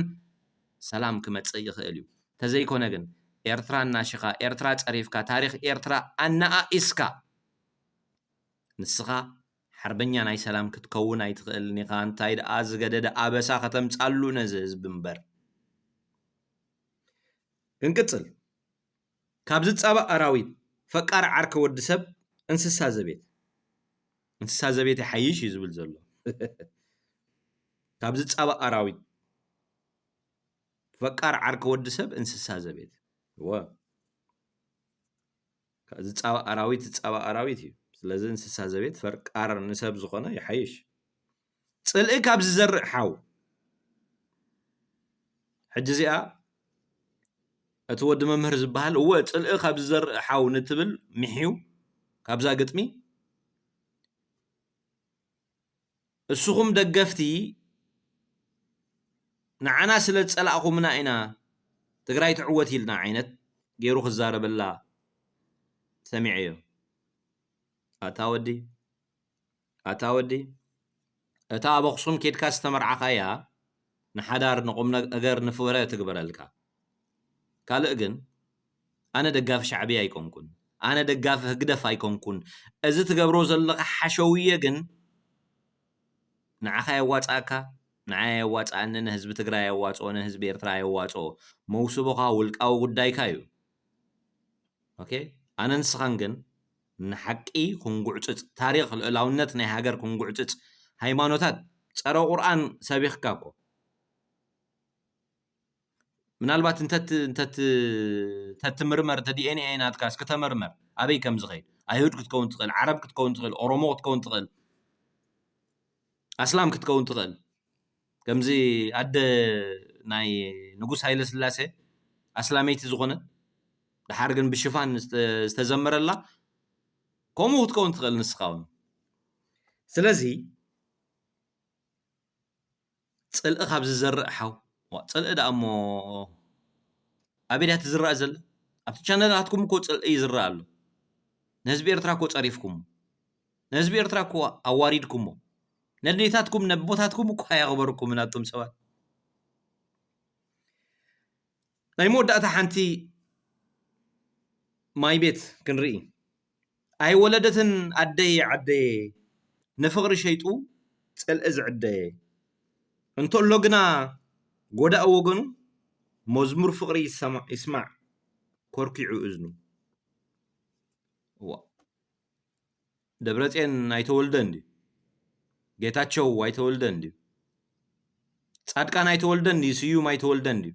ሰላም ክመጽእ ይኽእል እዩ። ተዘይኮነ ግን ኤርትራ እናሽኻ፣ ኤርትራ ጸሪፍካ፣ ታሪኽ ኤርትራ ኣነኣኢስካ ንስኻ ሓርበኛ ናይ ሰላም ክትከውን ኣይትኽእልን ኢኻ። እንታይ ደኣ ዝገደደ ኣበሳ ከተምጻሉ ነዚ ህዝቢ እምበር። ክንቅጽል። ካብ ዝጻባእ ኣራዊት ፈቃር ዓርኪ ወዲ ሰብ እንስሳ ዘቤት። እንስሳ ዘቤት ይሓይሽ እዩ ዝብል ዘሎ። ካብ ዝጻባእ ኣራዊት ፈቃር ዓርኪ ወዲ ሰብ እንስሳ ዘቤት። እወ። ዝጻባእ ኣራዊት ዝጻባእ ኣራዊት እዩ። ስለዚ እንስሳ ዘቤት ፈቃር ንሰብ ዝኾነ ይሓይሽ። ጽልኢ ካብ ዝዘርእ ሓው። ሕጂ እዚኣ እቲ ወዲ መምህር ዝበሃል እወ ጽልኢ ካብ ዝዘርእ ሓው ንትብል ምሕዩ ካብዛ ግጥሚ እስኹም ደገፍቲ ንዓና ስለ ዝጸላእኹምና ኢና ትግራይ ትዕወት ኢልና ዓይነት ገይሩ ክዛረበላ ሰሚዐዮ። ኣታ ወዲ ኣታ ወዲ፣ እታ ኣብ ኣኽሱም ኬድካ ዝተመርዓኻያ ንሓዳር ንቁም ነገር ንፍረ ትግበረልካ። ካልእ ግን ኣነ ደጋፊ ሻዕብያ ኣይኮንኩን፣ ኣነ ደጋፊ ህግደፍ ኣይኮንኩን። እዚ ትገብሮ ዘለኻ ሓሸውየ ግን ንዓኻ የዋፅኣካ፣ ንዓይ የዋፅኣኒ፣ ንህዝቢ ትግራይ የዋፅኦ፣ ንህዝቢ ኤርትራ የዋፅኦ። መውስቦኻ ውልቃዊ ጉዳይካ እዩ። ኦኬ ኣነ ንስኻን ግን ንሓቂ ክንጉዕፅፅ ታሪኽ ልእላውነት ናይ ሃገር ክንጉዕፅፅ ሃይማኖታት ፀረ ቁርኣን ሰቢኽካ እኮ ምናልባት እንተትምርመር እቲ ዲኤንኤ ናትካ እስኪ ተመርመር ኣበይ ከም ዝኸይድ ኣይሁድ ክትከውን ትኽእል ዓረብ ክትከውን ትኽእል ኦሮሞ ክትከውን ትኽእል ኣስላም ክትከውን ትኽእል ከምዚ ኣደ ናይ ንጉስ ሃይለ ስላሴ ኣስላመይቲ ዝኾነ ድሓር ግን ብሽፋን ዝተዘመረላ ከምኡ ክትከውን ትኽእል ንስኻ እውን ስለዚ ፅልኢ ካብ ዝዘርእ ሓው ፅልኢ ደኣ እሞ ኣበይ ድያ ትዝረእ ዘለ ኣብቲ ቻነላትኩም እኮ ፅልኢ ይዝረእ ኣሎ ንህዝቢ ኤርትራ እኮ ፀሪፍኩም ንህዝቢ ኤርትራ እኮ ኣዋሪድኩሞ ነዴታትኩም ነቦታትኩም እኮ ኣየኽበርኩምን ኣቶም ሰባት ናይ መወዳእታ ሓንቲ ማይ ቤት ክንርኢ ኣይወለደትን ኣደይ ዓደየ ንፍቕሪ ሸይጡ ጽልኢ ዝዕደየ እንተሎ ግና ጎዳእ ወገኑ መዝሙር ፍቕሪ ይስማዕ ኮርኪዑ እዝኑ ደብረፅዮን ኣይተወልደን ድዩ? ጌታቸው ኣይተወልደን ድዩ? ፃድቃን ኣይተወልደን ድዩ? ስዩም ኣይተወልደን ድዩ?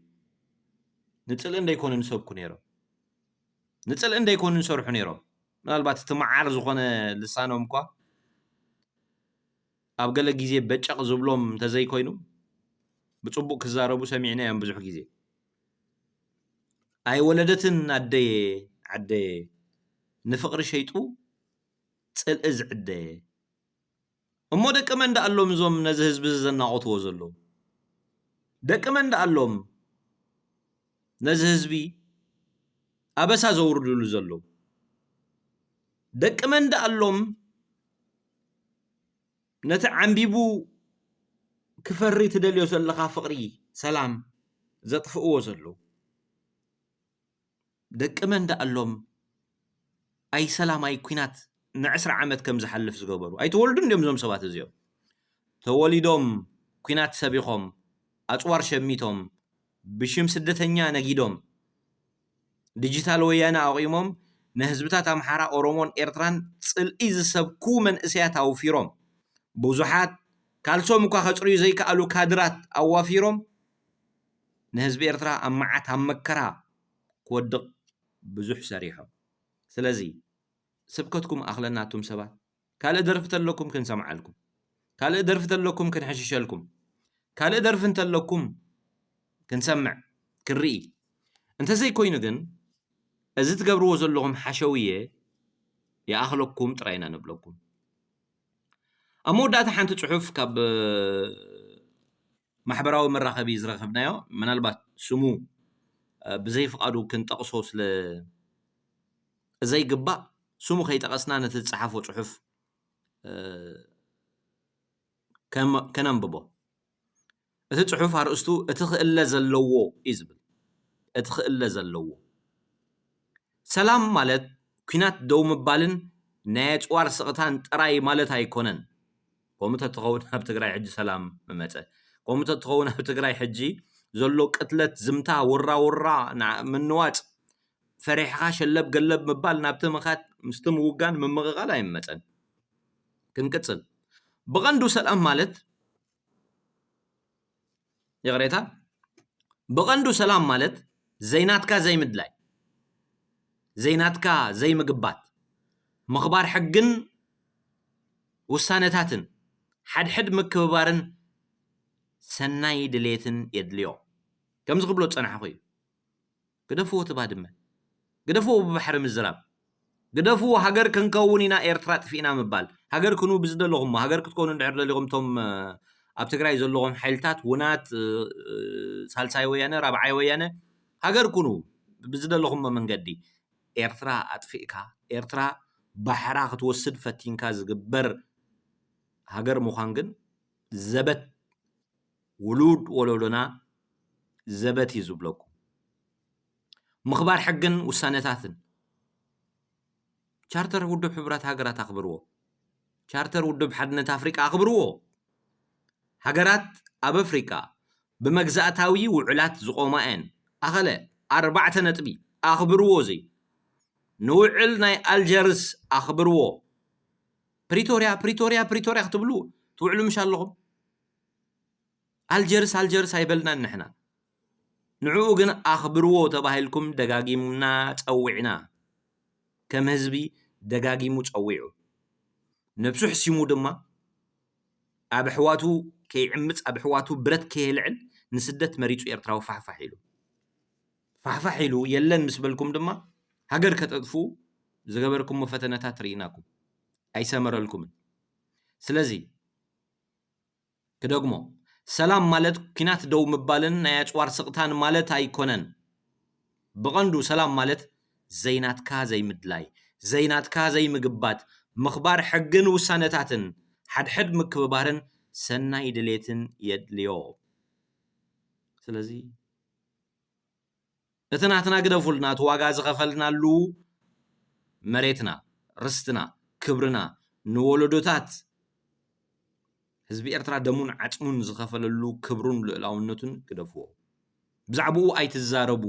ንፅልኢ እንደይኮኑ ንሰብኩ ነይሮም። ንፅልኢ እንደይኮኑ ንሰርሑ ነይሮም። ምናልባት እቲ መዓር ዝኾነ ልሳኖም እኳ ኣብ ገለ ግዜ በጨቕ ዝብሎም እንተዘይኮይኑ፣ ብፅቡቕ ክዛረቡ ሰሚዕና እዮም ብዙሕ ግዜ። ኣይወለደትን ኣደየ፣ ዓደየ፣ ንፍቕሪ ሸይጡ ፅልኢ ዝዕደየ። እሞ ደቂ መን ደኣሎም እዞም ነዚ ህዝቢ እዚ ዘናቖትዎ ዘለዉ? ደቂ መን ደኣሎም ነዚ ህዝቢ ኣበሳ ዘውርድሉ ዘለዉ? ደቂ መን ደኣሎም ነቲ ዓንቢቡ ክፈሪ ትደልዮ ዘለኻ ፍቕሪ፣ ሰላም ዘጥፍእዎ ዘለዉ? ደቂ መን ደኣሎም ኣይ ሰላም ኣይ ኲናት ንዕስራ ዓመት ከም ዝሓልፍ ዝገበሩ? ኣይተወልዱን ድዮም እዞም ሰባት እዚኦም? ተወሊዶም ኲናት ሰቢኾም፣ ኣፅዋር ሸሚቶም፣ ብሽም ስደተኛ ነጊዶም፣ ዲጂታል ወያነ ኣቑሞም፣ ንህዝብታት ኣምሓራ፣ ኦሮሞን ኤርትራን ፅልኢ ዝሰብኩ መንእሰያት ኣውፊሮም፣ ብዙሓት ካልሶም እኳ ከፅርዩ ዘይከኣሉ ካድራት ኣዋፊሮም፣ ንህዝቢ ኤርትራ ኣብ መዓት ኣብ መከራ ክወድቕ ብዙሕ ሰሪሖም። ስለዚ ስብከትኩም ኣኽለና ኣቱም ሰባት። ካልእ ደርፊ ተለኩም ክንሰምዓልኩም፣ ካልእ ደርፊ ተለኩም ክንሕሽሸልኩም፣ ካልእ ደርፊ እንተለኩም ክንሰምዕ ክንርኢ። እንተዘይኮይኑ ግን እዚ ትገብርዎ ዘለኹም ሓሸውየ ይኣኽለኩም ጥራይ ኢና ንብለኩም። ኣብ መወዳእታ ሓንቲ ጽሑፍ ካብ ማሕበራዊ መራኸቢ ዝረኸብናዮ፣ ምናልባት ስሙ ብዘይ ፍቓዱ ክንጠቕሶ ስለ ዘይግባእ ስሙ ከይጠቐስና ነቲ ዝጸሓፎ ጽሑፍ ከነንብቦ። እቲ ጽሑፍ ኣርእስቱ እቲ ክእለ ዘለዎ እዩ ዝብል። እቲ ክእለ ዘለዎ። ሰላም ማለት ኲናት ደው ምባልን ናይ ኣጽዋር ስቕታን ጥራይ ማለት ኣይኮነን። ከምኡ ተትኸውን ኣብ ትግራይ ሕጂ ሰላም ምመጸ። ከምኡ ተትኸውን ኣብ ትግራይ ሕጂ ዘሎ ቅትለት፣ ዝምታ፣ ውራ ውራ፣ ምንዋጽ፣ ፈሪሕኻ ሸለብ ገለብ ምባል፣ ናብቲ ምኻድ፣ ምስቲ ምውጋን፣ ምምቕቓል ኣይመጸን። ክንቅጽል። ብቐንዱ ሰላም ማለት፣ ይቕሬታ፣ ብቐንዱ ሰላም ማለት ዘይናትካ ዘይምድላይ፣ ዘይናትካ ዘይምግባት፣ ምኽባር ሕግን ውሳነታትን፣ ሓድሕድ ምክብባርን ሰናይ ድሌትን የድልዮ። ከምዚ ክብሎ ዝጸናሕኹ እዩ። ግደፍዎ እቲ ባድመ። ግደፍዎ ብባሕሪ ምዝራብ። ግደፍዎ ሃገር ክንከውን ኢና ኤርትራ ኣጥፊእና ምባል። ሃገር ኩኑ ብዝደለኹሞ፣ ሃገር ክትኮኑ እንድሕር ደሊኹም እቶም ኣብ ትግራይ ዘለኹም ሓይልታት፣ ውናት፣ ሳልሳይ ወያነ፣ ራብዓይ ወያነ፣ ሃገር ኩኑ ብዝደለኹሞ መንገዲ። ኤርትራ ኣጥፊእካ፣ ኤርትራ ባሕራ ክትወስድ ፈቲንካ ዝግበር ሃገር ምዃን ግን ዘበት ውሉድ ወለዶና ዘበት እዩ ዝብለኩም። ምኽባር ሕግን ውሳነታትን። ቻርተር ውድብ ሕቡራት ሃገራት ኣኽብርዎ። ቻርተር ውድብ ሓድነት ኣፍሪቃ ኣኽብርዎ። ሃገራት ኣብ ኣፍሪቃ ብመግዛእታዊ ውዕላት ዝቖማ እየን። ኣኸለ ኣርባዕተ ነጥቢ ኣኽብርዎ። እዚ ንውዕል ናይ ኣልጀርስ ኣኽብርዎ። ፕሪቶርያ፣ ፕሪቶርያ፣ ፕሪቶርያ ክትብሉ ትውዕሉ ምሽ ኣለኹም? ኣልጀርስ፣ ኣልጀርስ ኣይበልናን ንሕና። ንዕኡ ግን ኣኽብርዎ ተባሂልኩም ደጋጊምና ጸዊዕና። ከም ህዝቢ ደጋጊሙ ጸዊዑ። ነብሱ ሕሲሙ ድማ ኣብ ኣሕዋቱ ከይዕምጽ፣ ኣብ ኣሕዋቱ ብረት ከየልዕል ንስደት መሪጹ ኤርትራዊ ፋሕፋሕ ኢሉ። ፋሕፋሕ ኢሉ የለን ምስ በልኩም ድማ ሃገር ከተጥፍኡ ዝገበርኩሞ ፈተነታት ርኢናኩም። ኣይሰመረልኩምን። ስለዚ ክደግሞ፣ ሰላም ማለት ኲናት ደው ምባልን ናይ ኣጽዋር ስቕታን ማለት ኣይኮነን። ብቐንዱ ሰላም ማለት ዘይናትካ ዘይምድላይ፣ ዘይናትካ ዘይምግባት፣ ምኽባር ሕግን ውሳነታትን፣ ሓድሕድ ምክብባርን ሰናይ ድሌትን የድልዮ። ስለዚ እቲ ናትና ግደፉልና፣ እቲ ዋጋ ዝኸፈልናሉ መሬትና፣ ርስትና፣ ክብርና፣ ንወለዶታት ህዝቢ ኤርትራ ደሙን ዓጽሙን ዝኸፈለሉ ክብሩን ልኡላውነቱን ግደፍዎ። ብዛዕባኡ ኣይትዛረቡ።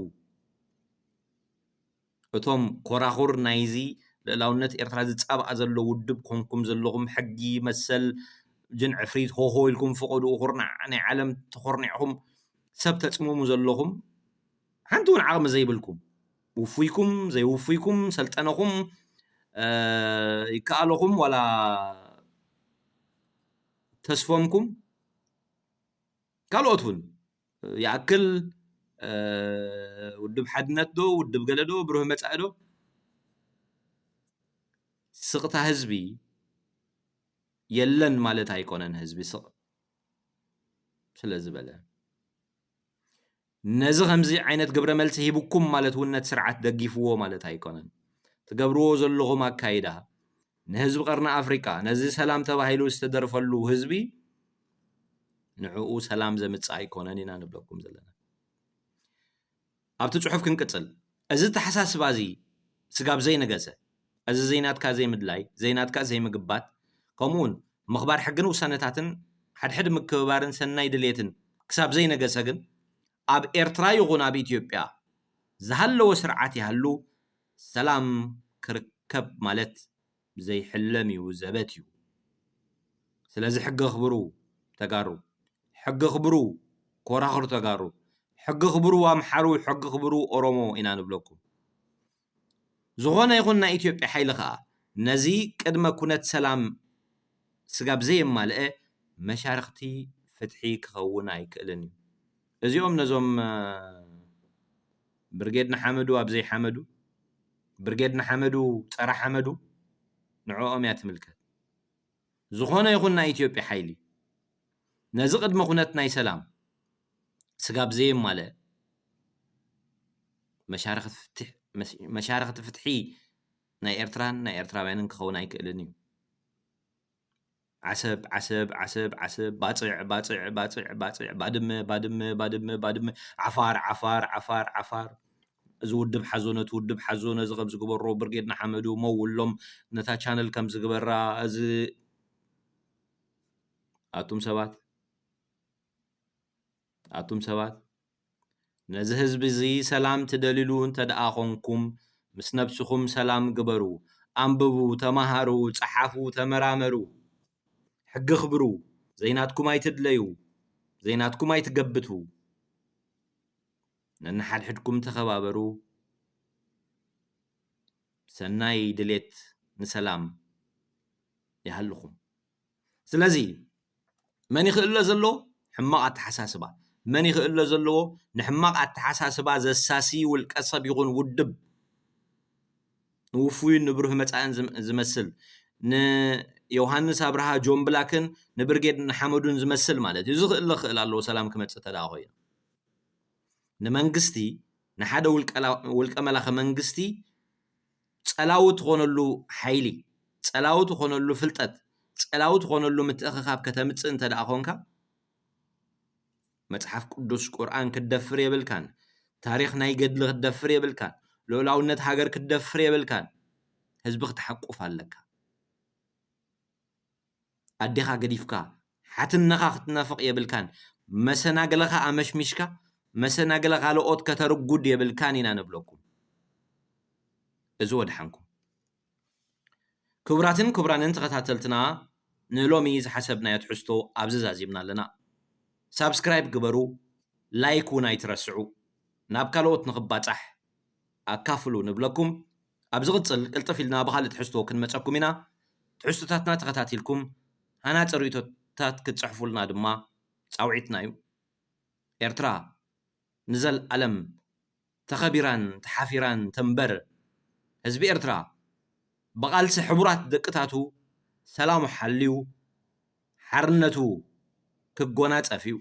እቶም ኮራኹር ናይዚ ልኡላውነት ኤርትራ ዝጻባኣ ዘሎ ውድብ ኮንኩም ዘለኹም፣ ሕጊ መሰል ጅን ዕፍሪት ሆሆ ኢልኩም ፈቐድኡ ኩርናዕ ናይ ዓለም ተኾርኒዕኹም ሰብ ተጽምሙ ዘለኹም፣ ሓንቲ እውን ዓቕሚ ዘይብልኩም፣ ውፉይኩም ዘይውፉይኩም፣ ሰልጠነኹም፣ ይከኣለኹም ዋላ ተስፎምኩም፣ ካልኦት እውን ይኣክል፣ ውድብ ሓድነት ዶ ውድብ ገለ ዶ ብሩህ መጻኢ ዶ፣ ስቕታ ህዝቢ የለን ማለት ኣይኮነን። ህዝቢ ስቕ ስለ ዝበለ፣ ነዚ ከምዚ ዓይነት ግብረ መልሲ ሂብኩም ማለት እውን ነቲ ስርዓት ደጊፍዎ ማለት ኣይኮነን። ትገብርዎ ዘለኹም ኣካይዳ ንህዝቢ ቀርኒ ኣፍሪቃ፣ ነዚ ሰላም ተባሂሉ ዝተደርፈሉ ህዝቢ፣ ንዕኡ ሰላም ዘምጽእ ኣይኮነን ኢና ንብለኩም ዘለና። ኣብቲ ጽሑፍ ክንቅጽል፣ እዚ ኣተሓሳስባ እዚ ስጋብ ዘይነገሰ፣ እዚ ዘይናትካ ዘይምድላይ፣ ዘይናትካ ዘይምግባት፣ ከምኡውን ምኽባር ሕግን ውሳነታትን ሓድሕድ ምክብባርን ሰናይ ድሌትን ክሳብ ዘይነገሰ ግን፣ ኣብ ኤርትራ ይኹን ኣብ ኢትዮጵያ ዝሃለወ ስርዓት ይሃሉ፣ ሰላም ክርከብ ማለት ዘይሕለም እዩ፣ ዘበት እዩ። ስለዚ ሕጊ ኣኽብሩ ተጋሩ፣ ሕጊ ኣኽብሩ ኮራኹር ተጋሩ፣ ሕጊ ኣኽብሩ ኣምሓሩ፣ ሕጊ ኣኽብሩ ኦሮሞ ኢና ንብለኩም። ዝኾነ ይኹን ናይ ኢትዮጵያ ሓይሊ ኸኣ ነዚ ቅድመ ኩነት ሰላም ስጋብ ዘየማልአ መሻርኽቲ ፍትሒ ክኸውን ኣይክእልን እዩ። እዚኦም ነዞም፣ እ፣ ብርጌድ ንሓመዱ ኣብ ዘይሓመዱ፣ ብርጌድ ንሓመዱ ጸረ ሓመዱ፣ ንዕኦም እያ ትምልከት። ዝኾነ ይኹን ናይ ኢትዮጵያ ሓይሊ ነዚ ቅድመ ኩነት ናይ ሰላም ስጋብ ዘየማልአ መሻርኽቲ ፍትሕ-፣ መስ-፣ መሻርኽቲ ፍትሒ ናይ ኤርትራን ናይ ኤርትራውያንን ክኸውን ኣይክእልን እዩ። ዓሰብ፣ ዓሰብ፣ ዓሰብ፣ ዓሰብ፣ ባጽዕ፣ ባጽዕ፣ ባጽዕ፣ ባጽዕ፣ ባድመ፣ ባድመ፣ ባድመ፣ ባድመ፣ ዓፋር፣ ዓፋር፣ ዓፋር፣ ዓፋር። እዚ ውድብ ሓዞ፣ ነቲ ውድብ ሓዞ፣ ነዚ ከም ዝግበሮ፣ ብርጌድ ንሓመዱ መውሎም፣ ነታ ቻነል ከም ዝግበራ፣ እዚ ኣቱም ሰባት፣ ኣቱም ሰባት፣ ነዚ ህዝቢ እዚ ሰላም ትደልዩሉ እንተ ደኣ ኾንኩም፣ ምስ ነብስኹም ሰላም ግበሩ። ኣንብቡ፣ ተማሃሩ፣ ጸሓፉ፣ ተመራመሩ። ሕጊ ኣኽብሩ። ዘይናትኩም ኣይትድለዩ። ዘይናትኩም ኣይትገብቱ። ነንሓድሕድኩም ተኸባበሩ። ሰናይ ድሌት ንሰላም ይሃልኹም። ስለዚ መን ይኽእሎ ዘለዎ ሕማቕ ኣተሓሳስባ፣ መን ይኽእሎ ዘለዎ ንሕማቕ ኣተሓሳስባ ዘሳሲ ውልቀ ሰብ ይኹን ውድብ ንውፉይን ንብሩህ መጻእን ዝም-፣ ዝመስል፣ ንዮሃንስ ኣብርሃ ጆን ብላክን ንብርጌድ ንሓመዱን ዝመስል ማለት እዩ። ዝኽእሎ ክኽእል ኣለዎ ሰላም ክመጽእ ተደኣ ኮይኑ። ንመንግስቲ፣ ንሓደ ውልቀላ-፣ ውልቀ መላኺ መንግስቲ ጸላዊ ትኾነሉ ሓይሊ፣ ጸላዊ ትኾነሉ ፍልጠት፣ ጸላዊ ትኾነሉ ምትእኽኻብ ከተምጽእ እንተ ደኣ ኾንካ፣ መጽሓፍ ቅዱስ ቁርኣን ክትደፍር የብልካን። ታሪኽ ናይ ገድሊ ክትደፍር የብልካን። ልኡላውነት ሃገር ክትደፍር የብልካን። ህዝቢ ክትሓቁፍ ኣለካ። ኣዴኻ ገዲፍካ፣ ሓትነኻ ክትናፍቕ የብልካን። መሰናግለኻ ኣመሽሚሽካ፣ መሰናግለ ካልኦት ከተርጉድ የብልካን ኢና ንብለኩም። እዚ ወድሓንኩም። ክቡራትን ክቡራንን ተኸታተልትና፣ ንሎሚ ዝሓሰብናዮ ትሕዝቶ ኣብዚ ዛዚምና ኣለና። ሳብስክራይብ ግበሩ፣ ላይክ እውን ኣይትረስዑ። ናብ ካልኦት ንኽባጻሕ ኣካፍሉ ንብለኩም። ኣብ ዝቕጽል ቅልጥፍ ኢልና ብኻልእ ትሕዝቶ ክንመጸኩም ኢና። ትሕዝቶታትና ተኸታቲልኩም ሃናጺ ርእይቶታት ክትጽሕፉልና ድማ ጻውዒትና እዩ። ኤርትራ ንዘልኣለም ተኸቢራን ተሓፊራን ተንበር። ህዝቢ ኤርትራ ብቓልሲ ሕቡራት ደቅታቱ ሰላሙ ሓልዩ ሓርነቱ ክጎናጸፍ እዩ።